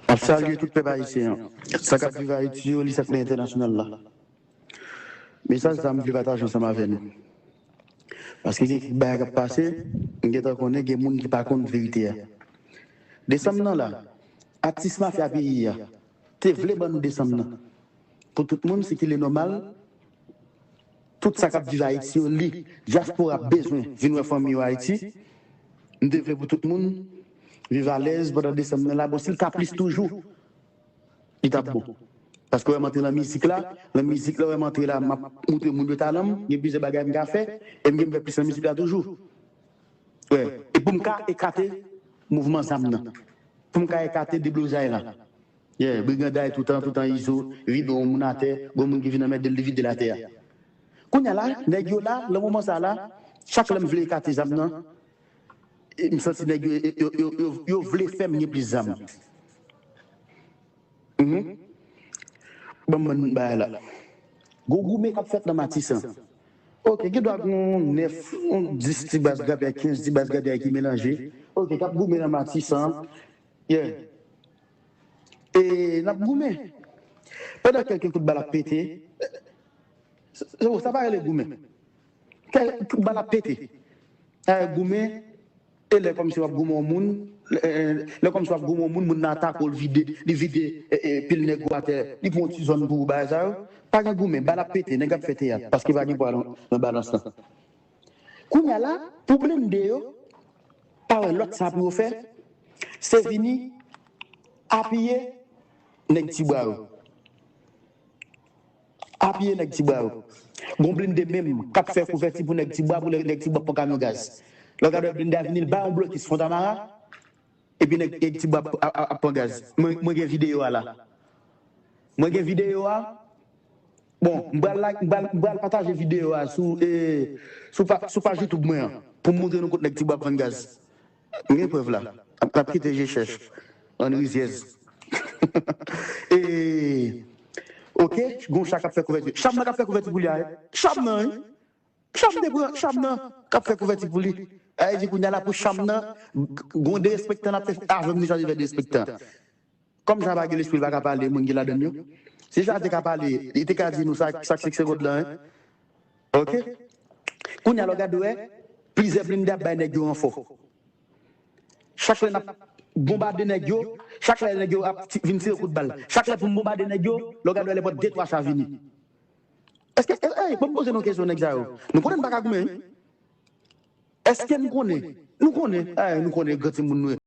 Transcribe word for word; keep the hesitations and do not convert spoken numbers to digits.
M ap salye tout pèp ayisyen an. Sa k ap viv Ayiti yo, li sa k nan entènasyonal la. Mesaj sa m vle pataje ansanm avè nou. Paske gen kèk bagay k ap pase, m gentan konnen gen moun ki pa konn verite a. Desanm nan la, atis mafya peyi a te vle ban nou desanm nan. Pou tout moun sikile nòmal, tout sa k ap viv Ayiti yo, li, dyaspora bezwen vin wè fanmi yo Ayiti. M te vle pou tout moun viv alèz pandan desanm nan la. Bon, si l ka plis toujou, li t ap bon. Paske w wè m antre nan mizik la, nan mizik la, w wè m antre la, m ap montre moun yo talan m, gen plizyè bagay m ka fè, e m gen m fè plis nan mizik la toujou. Wè, e pou m ka ekate mouvman zam nan. Pou m ka ekate deblozay la. Yeah, briganday toutan, toutan Izo, vide yon moun atè, gon moun ki vin anmède l, li vide l atè a. Kounye a la, nèg yo la, nan moman sa la, chak lè m vle ekate zam nan, e m santi nèg yo, yo, yo, yo, yo vle fè m gen plis zam. Mhm. Ban m bann bagay la. Gwo goumen k ap fèt nan Matisan. Ok, gen dwa gen yon nèf, yon dis ti baz grapyay, kenz ti baz grapyay ki melanje. Ok, k ap goumen nan Matisan. Yeah. E n ap goumen. Pandan kèlke kout bal ap pete, se, se, sa pa rele goumen. Kèlke kout bal ap pete. Sa rele goumen, e lè kòmsi w ap goumen yon moun, lè, lè kòmsi w ap goumen yon moun, moun nan atake w, li vide, li vide, e, e, pil nèg ou atè, li pran yon ti zòn pou ou, bagay sa yo. Pa gen goumen, bal ap pete, nèg ap fè teyat, paske pa gen pwa nan, nan balans lan. Kounye a la, pou blende yo, pa wè lòt sa pou yo fè, se vini apiye nèg Tibwa yo. Apiye nèg Tibwa yo. Gon blende menm k ap fè kouvèti pou nèg Tibwa, pou nèg Tibwa pran kamyon gaz. Lè w gade blende a vini, l bay yon blokis Fontamara, epi nèg, nèg Tibwa ap, ap, ap pran gaz. Mwen, mwen gen videyo a la. Mwen gen videyo a. Bon, m pral like, m pral, m pral pataje videyo a sou, e, sou pa, sou paj YouTube mwen an, pou m montre nou kot nèg Tibwa ap vann gaz. M gen prèv la. N ap kite je chèch. Ann rizyèz. E, ok, gon cha k ap fè kouvèti. Cham nan k ap fè kouvèti pou li a, wi. Cham nan, wi. Cham te pran, cham nan k ap fè kouvèti pou li. Sa vle di kounye a la pou cham nan, gon derespektan ap fè avè m, li chaje fè derespektan. Kòm cha pa gen lespri, li pa ka pale, moun ki ladann yo. Si cha te ka pale, li te ka di nou sa, sa k sikse kòd lan, wi. Ok? Kounye a la w gade wè, plizyè blende ap bay nèg yo ranfò. Chak lè n ap bonbade nèg yo, chak lè nèg yo ap ti, vin tire kout bal. Chak lè pou m bonbade nèg yo, lè w gade wè lè pòt de twa cha vini. Èske, e, e, ban m poze nou kesyon nèg sa yo. Nou konnen n pa ka goumen, wi. Èske n konnen? Nou konnen, e, nou konnen gran timoun nou ye.